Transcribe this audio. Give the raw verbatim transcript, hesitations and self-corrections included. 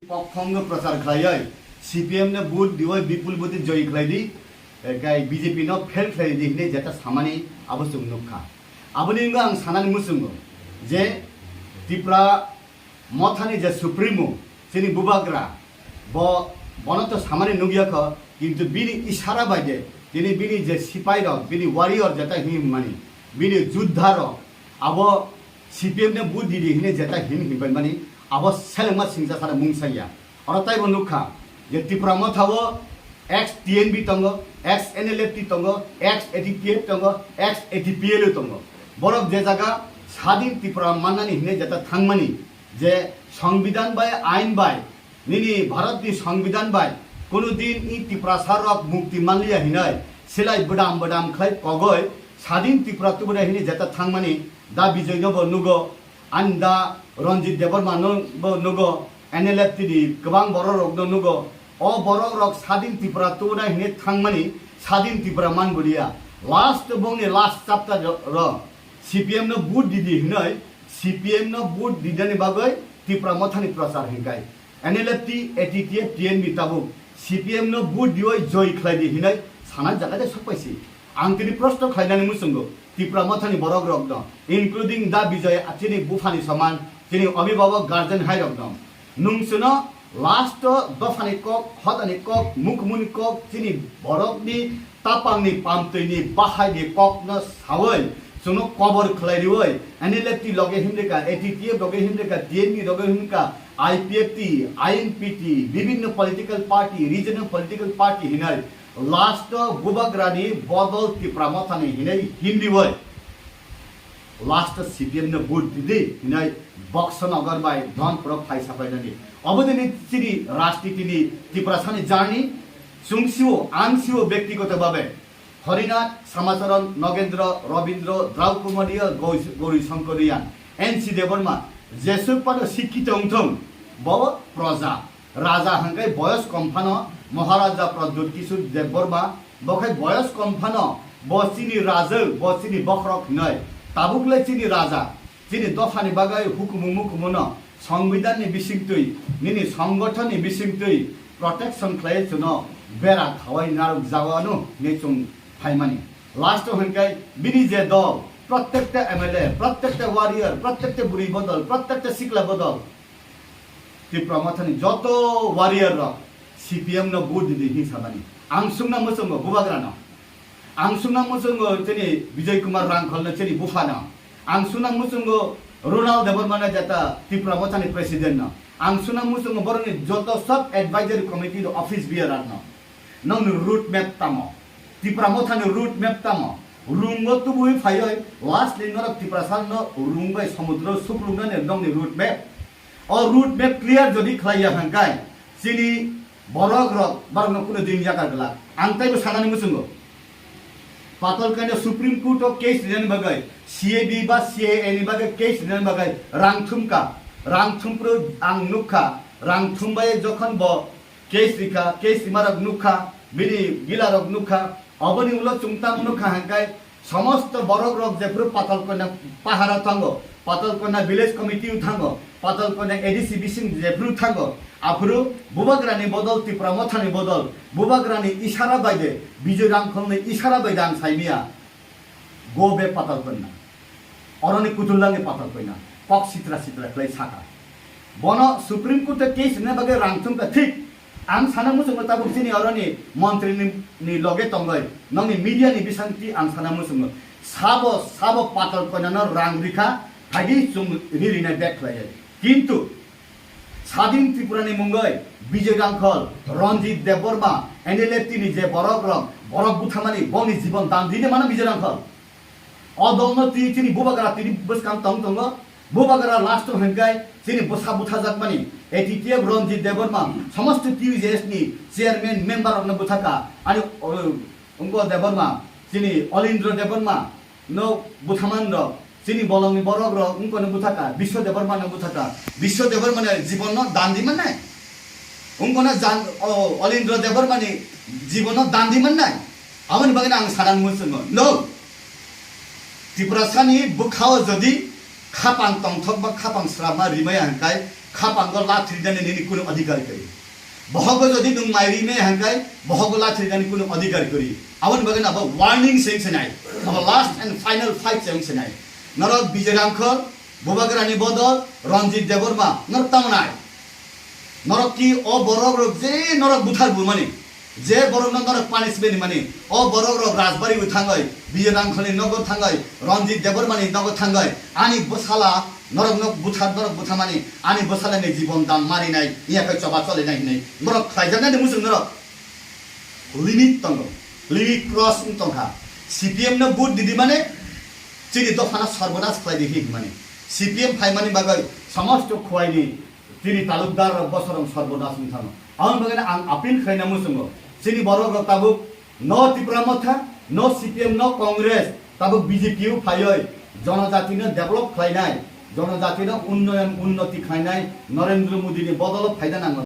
Kokthomno prochar khlaiwi C P M no vote diwi bipul vote joy khlai di, eh, kai B J P no fail khlai di hinwi jeta samani abo chwng nukha. Aboni wngwi ang sanani muchungo je Tipra mothani je supremo chini bubagra bo bono to samani nukya kho, kintu bini isara bai de tini bini je sipai rok, bini warrior jeta hinwi hwnmani, bini juddha rok abo C P M no vote di di hinwi jeta hin hinpai mani abo selengma singcha sara mung sanya. Oro taibo nukha je Tipra motha o ex T N B tongo, ex N L F T tongo, ex A T T F tongo, ex A T P L O tongo. Borok je jaga sadin Tipra mannani hinwi jeta thangmani je Songbidan bai ain bai nini Bharat ni Songbidan bai kunu din i Tiprasa rok mukti manliya hinai silai bwdam bwdam khlai kogoi sadin Tipra tubura hini jeta thangmani da Bijoy no bo nugo, ani da Ranjit Debbarma no bo nugo, N L F T ni kwbang borok rok no nugo. O borok rok sadin Tipra tubura hini thangmani sadin Tipra manbuliya. Last bongni last chapter ro C P M no vote didi hinai C P M no vote didani bagwi Tipra mothani prochar hinkai. N L F T, A T T F, T N B tabuk C P M no vote diwi joy khlai di hinai sana jaga de sokpaisi. Ang tini prosto khlainani muchungo Tipra mothani borok rok no, including da Bijoy chini buphani soman, chini abhibhabok guardian hai rok no. Nung chwngno last o dophani kok, hodani kok, mukhumuni kok, chini borokni tapangni pamtwini bahaini kokno sawi chwngno kobor khlai riwi N L F T loge himrika, A T T F loge himrika, T N B loge himrika, I P F T, I N P T, bibhinno political party, regional political party hinai last o bubagrani bodol Tipra mothani hinai himriwi last o C P M no vote didi hinai Boxo Nagar bai Dhonpuro phai sapainani. Obodini chini rajnitini Tiprasani journey chwng sio, ang sio bektigoto babe. Harinath, Samacharan, Nogendra, Rabindra, Draukumariya, Gauri Shankariya, N C Debbarma, jesuk pano sikkito wngthung, bo proja. Raja hwnkhe boyos kom phano Maharaja Pradyut Kishore Debbarma, bo khe boyos kom phano bo chini rajak, bo chini bokhorok hinoi. Tabukle chini raja, chini dophani bagwi hukumu mukumuno, Songbidanni bisingtwi, nini songothonni bisingtwi protection khlai chwngno bera khawai narwk jago ano hinwi chwng phaimani. Last o hwnkhe bini je dol, prottekta M L A, prottekta warrior, prottekta bwrwi bodol, prottekta sikla bodol, Tipra mothani joto warrior rok C P M no vote didi hinwi samani. Ang sungna muchungo bubagrano. Ang sungna muchungo chini Bijoy Kumar Rangkholno chini buphano. Ang sungna muchungo Ronald Debbarmano jeta Tipra mothani president no. Ang sungna muchungo borokni joto sub advisory committee rok office bearer no. Nokni road map tamo? Tipra mothani road map tamo? Rungo tubui phaioi last ni norok Tiprasa no rung bai somudro suklungnani nokni road map. O road map clear jodi khlaiya hwnkhe chini borok rok borok no kuno din yakar glak. Ang taibo sanani muchungo. Patalkanya Supreme Court o case rinani bagwi, C A B ba C A A ni bagwi case rinani bagwi rang thumkha. Rang thumpro ang nukha. Rang thumbai jokhon bo case rikha, case rimarok nukha, bini gilarok nukha. Oboni ulo chwng tamo nukha hwnkhe, somosto borok rok jephru Patalkanya pahara thango, Patalkanya village committee o thango, Patalkanya A D C bising jephru thango, aphuru bubagrani bodol, Tipra mothani bodol, bubagrani isara bai de, Bijoy Rangkholni isara bai de ang saimia, go back Patalkanya. Oroni kutul langni Patalkanya, kok sitra sitra khlai saka. Bono Supreme Court o case rina bagwi rang thumkha thik. Ang sana muchungo tabuk chini oroni montri ni, ni loge tongoi, nokni media ni bisingtwi ang sana muchungo. Sabo, sabo Patalkanya no rang rikha, haidi chwng ri rina back khlaiya. Kintu Sadin Tripura ni mungoi Bijoy Rangkhol, Ranjit Debbarma, N L F T ni je borok rok, borok buthamani bongni jibon dan dine mano Bijoy Rangkhol. O dol no twi chini bubagra tini bwskang tong tongo. Bubagra last o hwnkhe chini bwsa buthajakmani A T T F Ranjit Debbarma, somosto T U J S ni chairman member rok no buthaka. Ani, o, wngkha Debbarma, chini Olindra Debbarma, no buthaman rok, chini bolongni borok rok wngkha no buthaka, Biswa Debbarma no buthaka. Biswa Debbarma ni jibon no dan di mannai. Wngkha no jan, o, Olindra Debbarma ni jibon no dan di mannai. Aboni bagwi ang sana muchungo. No. Tiprasa ni bwkhao jodi khapang tongthok ba khapang srama rimaya hwnkhe Khapango lathri jani nini kunu adhikar kwrwi. Bohogo jodi nwng mairi me hangkai, bohogo lathri jani kunu adhikar kwrwi. Aboni bagwi abo warning se wngse nai. Abo last and final fight se wngse nai. Norok Bijay Rangkhol, Bubagrani Bodol, Ranjit Debbarma, norok tamo nai. Norok ki o borok rok je norok buthar bumani. Je borokno norok punishment mani, o borok rok Rajbari o thangwi, Bijay Rangkholni nogo thangwi, Ranjit Debbarmani nogo thangwi, ani bwsala norokno buthar, norok buthamani, ani bwsalani jibon dam marinai, iya khe choba cholinai hinwi norok khlaijaknai de muchung norok. Limit tongo, limit cross wng tongkha. C P M no vote didi mane chini dophano sarbonas khlai di hinmani. C P M phaimani bagwi somosto khwaini Chini talukdar rok bosorong sarbonas wng thano. Aboni bagwi ang appeal khlaina muchungo. Chini borok rok tabuk no Tipra Motha, no C P M, no Congress, tabuk B J P o phaiwi jonojatino develop khlainai, jonojatino unnoyon unnoti khlainai Narendra Modi ni bodolo phaina nango.